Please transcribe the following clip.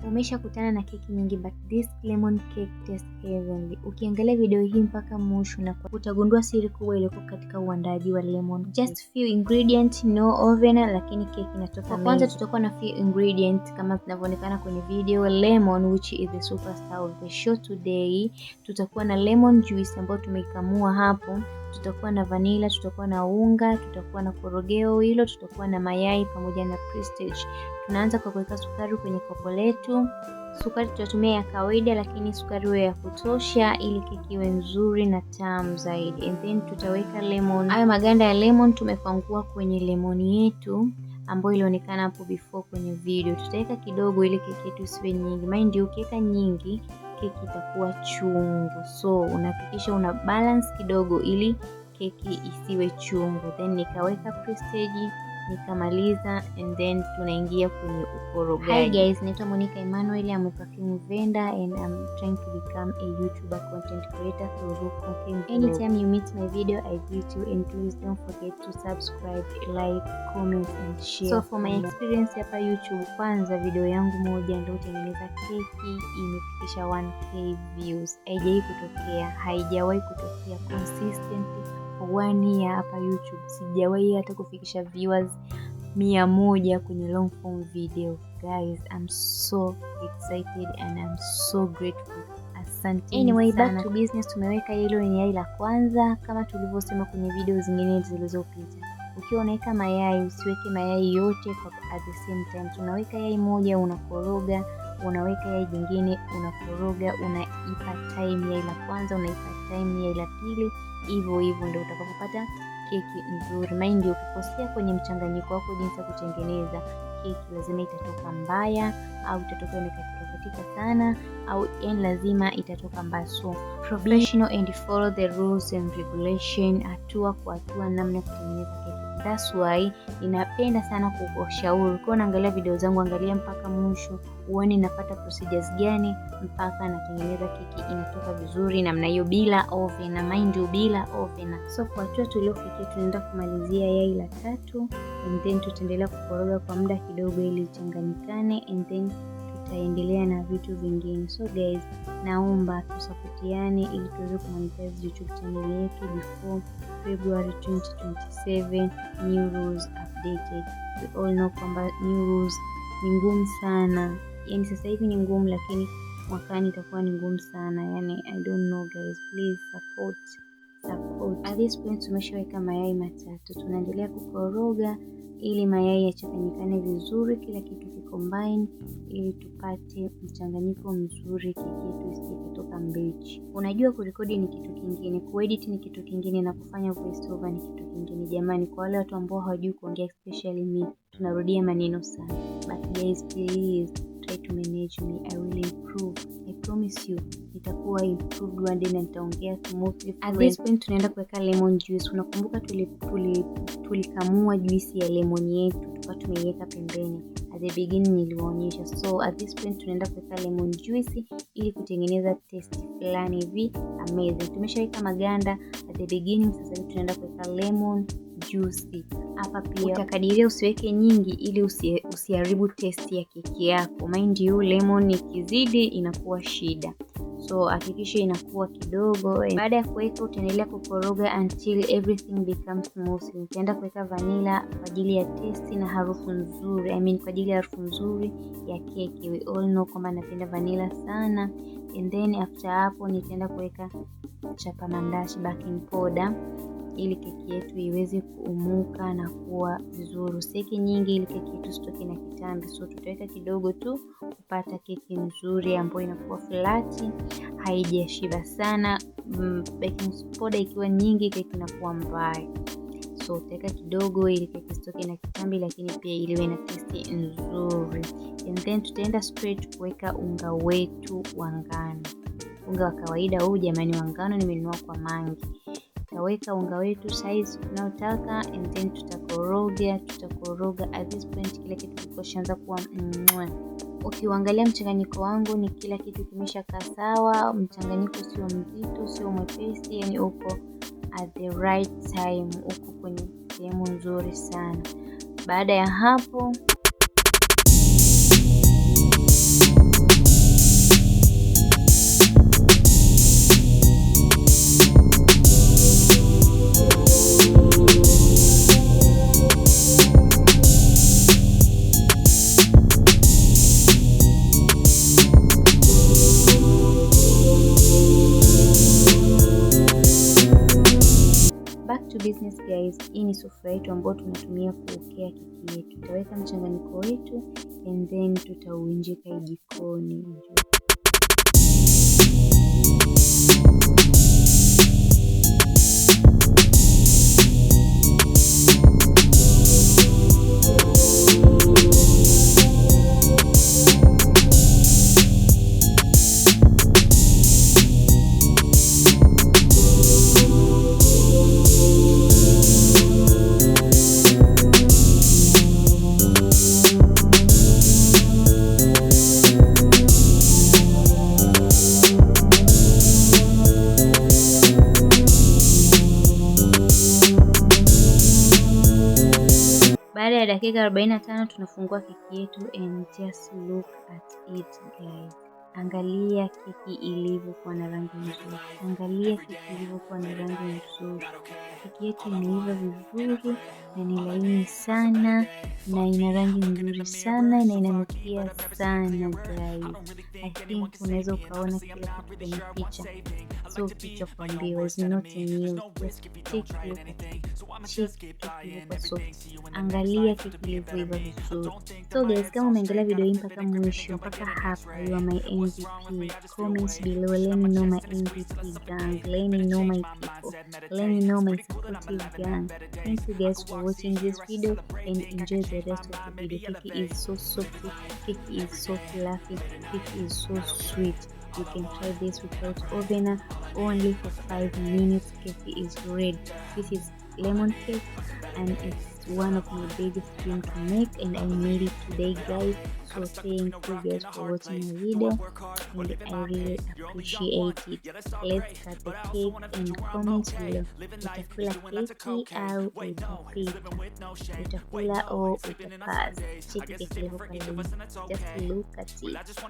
Umeshakutana na keki nyingi, but this lemon cake tastes heavenly. Ukiangalia video hii mpaka mwisho na utagundua siri kubwa iliyoko katika uandaaji wa lemon. Just few ingredient, no oven, lakini keki inatoka. Kwa kwanza tutakuwa na few ingredient kama zinavyoonekana kwenye video. Lemon, which is the superstar of the show today. Tutakuwa na lemon juice ambayo tumeikamua hapo. Tutakuwa na vanilla, tutakuwa na unga, tutakuwa na korogeo hilo, tutakuwa na mayai pamoja na Prestige. Tunaanza kwa kuweka sukari kwenye kopo letu. Sukari tutatumia ya kawaida, lakini sukari iwe ya kutosha ili keki iwe nzuri na tamu zaidi. And then tutaweka lemon. Hayo maganda ya lemon tumekwangua kwenye lemon yetu ambayo ilionekana hapo before kwenye video. Tutaweka kidogo ili keki yetu isiwe nyingi. Mind you, ukiweka nyingi keki itakuwa chungu, so unahakikisha una balance kidogo ili keki isiwe chungu. Then nikaweka Prestige, nikamaliza, and then tunaingia kwenye ukorogaji. Hi guys, naitwa Monica Emmanuel, I'm a perfume vendor and I'm trying to become a YouTuber content creator through cooking. Anytime you meet my video, I greet you, and please don't forget to subscribe, like, comment and share. So for my experience hapa YouTube, kwanza video yangu moja ndio kutengeneza keki imefikisha 1K views. Haijawahi kutokea, haijawahi kutokea consistent for one year hapa YouTube. Sijawahi hata kufikisha viewers 100 kwenye long form video. Guys, I'm so excited and I'm so grateful. Asante. Anyway, back to business. Tumeweka hilo ni yai la kwanza kama tulivyosema kwenye video zingine zilizopita. Ukiwa unaweka mayai, usiweke mayai yote kwa at the same time. Tunaweka yai moja, unakoroga, unaweka yai jingine, unakoroga, unaipa time yai la kwanza, unaipa time yai la pili, hivyo hivyo ndio utakapopata keki nzuri. Mind you, ukikosea kwenye mchanganyiko wako jinsi ya kutengeneza keki, lazima itatoka mbaya au itatoka imekatika katika sana au yani lazima itatoka mbaya. So professional and follow the rules and regulation, hatua kwa hatua, namna ya kutengeneza keki. That's why ninapenda sana kukushauri ukiwa unaangalia video zangu, angalia mpaka mwisho uone napata procedures gani mpaka natengeneza keki inatoka vizuri namna hiyo bila oven, na mind you, bila oven. So kwa hatua tuliofikia, tunaenda kumalizia yai la tatu and then tutaendelea kukoroga kwa muda kidogo ili ichanganyikane and then tutaendelea na vitu vingine. So guys, naomba tusapotiane ili tuweze kumonetize YouTube channel yetu before February 2027, new rules updated. We all know kwamba new rules ni ngumu sana, yani sasa hivi ni ngumu, lakini mwakani itakuwa ni ngumu sana. Yani I don't know guys, please support, support. At this point tumeshaweka mayai matatu, tunaendelea kukoroga ili mayai yachanganyikane vizuri, kila kitu kicombine, ili tupate mchanganyiko mzuri, keki yetu isije ikatoka mbichi. Unajua kurekodi ni kitu kingine, kuedit ni kitu kingine, na kufanya voice over ni kitu kingine. Jamani, kwa wale watu ambao hawajui kuongea, especially me, tunarudia maneno sana, but guys, please try to manage me. I will improve. I promise you nitakuwa improved one day na nitaongea smoothly. At this point tunaenda kuweka lemon juice. Unakumbuka tulikamua juisi ya lemon yetu, tukawa tumeiweka pembeni. At the beginning niliwaonyesha. So at this point tunaenda kuweka lemon juice ili kutengeneza taste fulani hivi amazing. Tumeshaweka maganda at the beginning, sasa hivi tunaenda kuweka lemon juice hapa. Pia utakadiria, usiweke nyingi ili usiharibu taste ya keki yako. Mind you, lemon ikizidi inakuwa shida, so hakikisha inakuwa kidogo. Baada ya kuweka, utaendelea kukoroga until everything becomes smooth. Nitaenda kuweka vanilla kwa ajili ya taste na harufu nzuri, I mean kwa ajili ya harufu nzuri ya keki. We all know kwamba napenda vanilla sana. And then after hapo nitaenda kuweka chapa mandashi, baking powder, ili keki yetu iweze kuumuka na kuwa vizuri. Usiweke nyingi ili keki yetu isitoke na kitambi, so tutaweka kidogo tu kupata keki nzuri ambayo inakuwa flat, haijashiba sana. Baking powder ikiwa nyingi, keki inakuwa mbaya, so utaweka kidogo ili keki isitoke na kitambi, lakini pia ili iwe na taste nzuri. And then tutaenda straight kuweka unga wetu wa ngano, unga wa kawaida huu jamani, wa ngano nimenunua kwa Mangi. Tutaweka unga wetu size tunaotaka and then tutakoroga, tutakoroga. At this point kila kitu kilikuwa kuwa mwa. Ukiuangalia mchanganyiko wangu ni kila kitu kimeshakaa sawa, mchanganyiko sio mzito, sio mwepesi, yani uko at the right time, uko kwenye sehemu nzuri sana. Baada ya hapo Guys, hii ni sufuria yetu ambayo tunatumia kuokea keki yetu. Tutaweka mchanganyiko wetu and then tutauinjika jikoni. Baada ya dakika 45 tunafungua keki yetu and just look at it guys. Angalia keki ilivyokuwa na rangi nzuri, angalia keki ilivyokuwa na rangi nzuri. Keki yetu imeiva vizuri na ni laini sana na ina rangi nzuri sana na inanukia sana guys. I think unaweza ukaona kila kitu kwenye picha, so picha kuambiwa is not a news. Just take a look at it. Check keki ilivyokuwa soft, angalia keki ilivyoiva vizuri. So guys, kama umeangalia video hii mpaka mwisho, mpaka hapa, you are my MVP. Comments below, let me know my MVP gang, let me know my people, let me know my supportive gang. Thank you guys for watching this video and enjoy the rest of the video. Keki is so soft, keki is so fluffy, keki is so sweet. You can try this without ovener, only for 5 minutes. Keki is ready. This is lemon cake and it's one of my biggest dream to make, and I made it today guys. So thank you guys for watching my video and I really appreciate it. Let's cut the cake and comment below, utakula keki au utapika, utakula au utapass. Cheki keki ilivyokuwa laini, just look at it, just